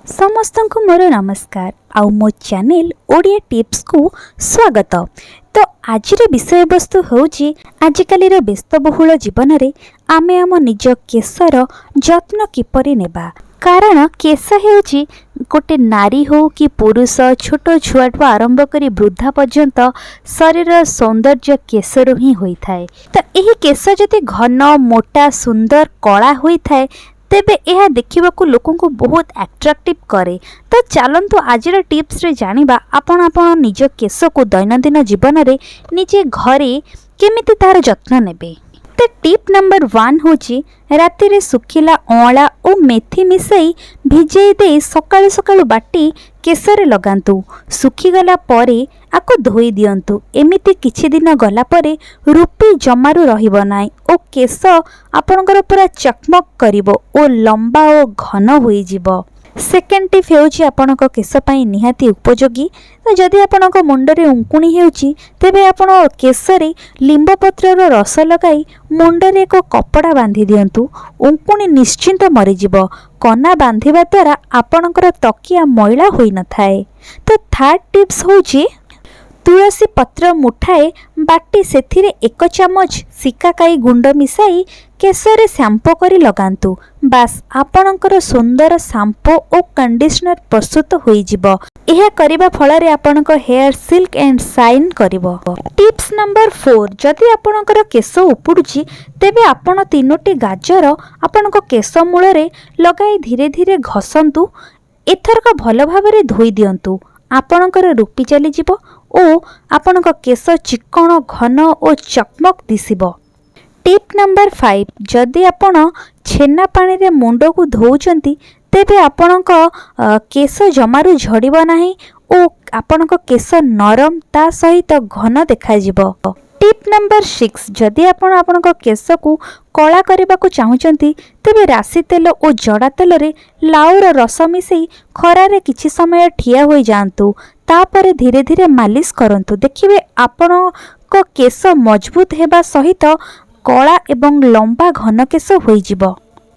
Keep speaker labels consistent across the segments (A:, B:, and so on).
A: ସମସ୍ତଙ୍କୁ ମୋର ନମସ୍କାର ଆଉ ମୋ ଚ୍ୟାନେଲ୍ ଓଡ଼ିଆ ଟିପ୍ସକୁ ସ୍ୱାଗତ। ତ ଆଜିର ବିଷୟବସ୍ତୁ ହେଉଛି, ଆଜିକାଲିର ବ୍ୟସ୍ତବହୁଳ ଜୀବନରେ ଆମେ ଆମ ନିଜ କେଶର ଯତ୍ନ କିପରି ନେବା। କାରଣ କେଶ ହେଉଛି ଗୋଟେ ନାରୀ ହେଉ କି ପୁରୁଷ, ଛୋଟ ଛୁଆଠୁ ଆରମ୍ଭ କରି ବୃଦ୍ଧା ପର୍ଯ୍ୟନ୍ତ ଶରୀରର ସୌନ୍ଦର୍ଯ୍ୟ କେଶରୁ ହିଁ ହୋଇଥାଏ। ତ ଏହି କେଶ ଯଦି ଘନ, ମୋଟା, ସୁନ୍ଦର, କଳା ହୋଇଥାଏ, ତେବେ ଏହା ଦେଖିବାକୁ ଲୋକଙ୍କୁ ବହୁତ ଆଟ୍ରାକ୍ଟିଭ୍ କରେ। ତ ଚାଲନ୍ତୁ, ଆଜିର ଟିପ୍ସରେ ଜାଣିବା ଆପଣ ଆପଣ ନିଜ କେଶକୁ ଦୈନନ୍ଦିନ ଜୀବନରେ ନିଜେ ଘରେ କେମିତି ତାହାର ଯତ୍ନ ନେବେ। ତ ଟିପ୍ ନମ୍ବର 1 ହେଉଛି, ରାତିରେ ଶୁଖିଲା ଅଁଳା ଓ ମେଥି ମିଶାଇ ଭିଜେଇ ଦେଇ ସକାଳୁ ସକାଳୁ ବାଟି କେଶରେ ଲଗାନ୍ତୁ। ଶୁଖିଗଲା ପରେ ଆକୁ ଧୋଇ ଦିଅନ୍ତୁ। ଏମିତି କିଛି ଦିନ ଗଲା ପରେ ରୁପି ଜମାରୁ ରହିବ ନାହିଁ ଓ କେଶ ଆପଣଙ୍କର ପୁରା ଚକମକ କରିବ ଓ ଲମ୍ବା ଓ ଘନ ହୋଇଯିବ। ସେକେଣ୍ଡ ଟିପ୍ ହେଉଛି ଆପଣଙ୍କ କେଶ ପାଇଁ ନିହାତି ଉପଯୋଗୀ। ତ ଯଦି ଆପଣଙ୍କ ମୁଣ୍ଡରେ ଉଙ୍କୁଣି ହେଉଛି, ତେବେ ଆପଣ କେଶରେ ଲିମ୍ବ ପତ୍ରର ରସ ଲଗାଇ ମୁଣ୍ଡରେ ଏକ କପଡ଼ା ବାନ୍ଧି ଦିଅନ୍ତୁ। ଉଙ୍କୁଣି ନିଶ୍ଚିନ୍ତ ମରିଯିବ। କନା ବାନ୍ଧିବା ଦ୍ୱାରା ଆପଣଙ୍କର ତକିଆ ମଇଳା ହୋଇନଥାଏ। ତ ଥାର୍ଡ଼ ଟିପ୍ସ ହେଉଛି, ତୁଳସୀ ପତ୍ର ମୁଠାଏ ବାଟି ସେଥିରେ ଏକ ଚାମଚ ଶିକାକାଇ ଗୁଣ୍ଡ ମିଶାଇ କେଶରେ ଶ୍ୟାମ୍ପୋ କରି ଲଗାନ୍ତୁ। ବାସ୍, ଆପଣଙ୍କର ସୁନ୍ଦର ସାମ୍ପୋ ଓ କଣ୍ଡିସନର ପ୍ରସ୍ତୁତ ହୋଇଯିବ। ଏହା କରିବା ଫଳରେ ଆପଣଙ୍କ ହେୟାର ସିଲ୍କ ଆଣ୍ଡ ସାଇନ୍ କରିବ। ଟିପ୍ସ ନମ୍ବର 4, ଯଦି ଆପଣଙ୍କର କେଶ ଉପୁଡ଼ୁଛି, ତେବେ ଆପଣ ତିନୋଟି ଗାଜର ଆପଣଙ୍କ କେଶ ମୂଳରେ ଲଗାଇ ଧୀରେ ଧୀରେ ଘଷନ୍ତୁ। ଏଥରକ ଭଲ ଭାବରେ ଧୋଇ ଦିଅନ୍ତୁ। ଆପଣଙ୍କର ରୁପି ଚାଲିଯିବ ଓ ଆପଣଙ୍କ କେଶ ଚିକ୍କଣ, ଘନ ଓ ଚକମକ ଦିଶିବ। ଟିପ୍ ନମ୍ବର 5, ଯଦି ଆପଣ ଛେନା ପାଣିରେ ମୁଣ୍ଡକୁ ଧୋଉଛନ୍ତି, ତେବେ ଆପଣଙ୍କ କେଶ ଜମାରୁ ଝଡ଼ିବ ନାହିଁ ଓ ଆପଣଙ୍କ କେଶ ନରମ, ତା ସହିତ ଘନ ଦେଖାଯିବ। ଟିପ୍ ନମ୍ବର 6, ଯଦି ଆପଣ ଆପଣଙ୍କ କେଶକୁ କଳା କରିବାକୁ ଚାହୁଁଛନ୍ତି, ତେବେ ରାଶି ତେଲ ଓ ଜଡ଼ା ତେଲରେ ଲାଉର ରସ ମିଶାଇ ଖରାରେ କିଛି ସମୟ ଠିଆ ହୋଇଯାଆନ୍ତୁ। ତାପରେ ଧୀରେ ଧୀରେ ମାଲିସ କରନ୍ତୁ। ଦେଖିବେ, ଆପଣଙ୍କ କେଶ ମଜବୁତ ହେବା ସହିତ କଳା ଏବଂ ଲମ୍ବା ଘନ କେଶ ହୋଇଯିବ।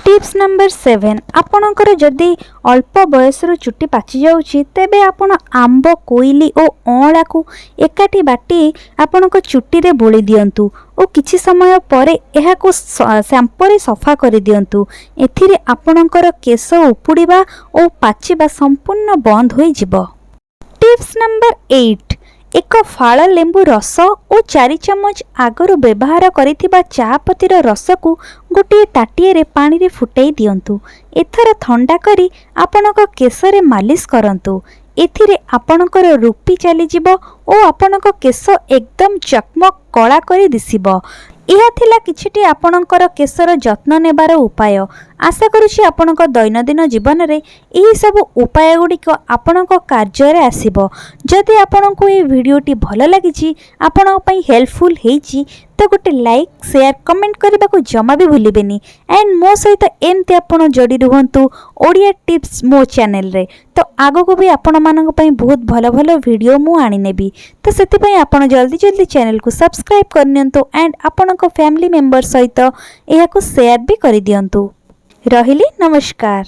A: ଟିପ୍ସ ନମ୍ବର 7, ଆପଣଙ୍କର ଯଦି ଅଳ୍ପ ବୟସରୁ ଚୁଟି ପାଚିଯାଉଛି, ତେବେ ଆପଣ ଆମ୍ବ, କୋଇଲି ଓ ଅଁଳାକୁ ଏକାଠି ବାଟି ଆପଣଙ୍କ ଚୁଟିରେ ବୋଳି ଦିଅନ୍ତୁ ଓ କିଛି ସମୟ ପରେ ଏହାକୁ ଶ୍ୟାମ୍ପୋରେ ସଫା କରିଦିଅନ୍ତୁ। ଏଥିରେ ଆପଣଙ୍କର କେଶ ଉପୁଡ଼ିବା ଓ ପାଚିବା ସମ୍ପୂର୍ଣ୍ଣ ବନ୍ଦ ହୋଇଯିବ। ଟିପ୍ସ ନମ୍ବର 8, ଏକ ଫାଳ ଲେମ୍ବୁ ରସ ଓ 4 ଚାମଚ ଆଗରୁ ବ୍ୟବହାର କରିଥିବା ଚା ପତିର ରସକୁ ଗୋଟିଏ ତାଟିଆରେ ପାଣିରେ ଫୁଟାଇ ଦିଅନ୍ତୁ। ଏଥର ଥଣ୍ଡା କରି ଆପଣଙ୍କ କେଶରେ ମାଲିସ କରନ୍ତୁ। ଏଥିରେ ଆପଣଙ୍କର ରୁପି ଚାଲିଯିବ ଓ ଆପଣଙ୍କ କେଶ ଏକଦମ ଚକମକ କଳା କରି ଦିଶିବ। ଏହା ଥିଲା କିଛିଟି ଆପଣଙ୍କର କେଶର ଯତ୍ନ ନେବାର ଉପାୟ। ଆଶା କରୁଛି, ଆପଣଙ୍କ ଦୈନନ୍ଦିନ ଜୀବନରେ ଏହିସବୁ ଉପାୟ ଗୁଡ଼ିକ ଆପଣଙ୍କ କାର୍ଯ୍ୟରେ ଆସିବ। ଯଦି ଆପଣଙ୍କୁ ଏହି ଭିଡ଼ିଓଟି ଭଲ ଲାଗିଛି, ଆପଣଙ୍କ ପାଇଁ ହେଲ୍ପଫୁଲ୍ ହେଇଛି, ତ ଗୋଟେ ଲାଇକ୍, ସେୟାର, କମେଣ୍ଟ କରିବାକୁ ଜମା ବି ଭୁଲିବେନି। ଆଣ୍ଡ ମୋ ସହିତ ଏମିତି ଆପଣ ଯୋଡ଼ି ରୁହନ୍ତୁ ଓଡ଼ିଆ ଟିପ୍ସ ମୋ ଚ୍ୟାନେଲରେ। ତ ଆଗକୁ ବି ଆପଣମାନଙ୍କ ପାଇଁ ବହୁତ ଭଲ ଭଲ ଭିଡ଼ିଓ ମୁଁ ଆଣିନେବି। ତ ସେଥିପାଇଁ ଆପଣ ଜଲ୍ଦି ଜଲ୍ଦି ଚ୍ୟାନେଲକୁ ସବସ୍କ୍ରାଇବ୍ କରିନିଅନ୍ତୁ ଆଣ୍ଡ ଆପଣଙ୍କ ଫ୍ୟାମିଲି ମେମ୍ବର ସହିତ ଏହାକୁ ସେୟାର ବି କରିଦିଅନ୍ତୁ। ରହିଲି, ନମସ୍କାର।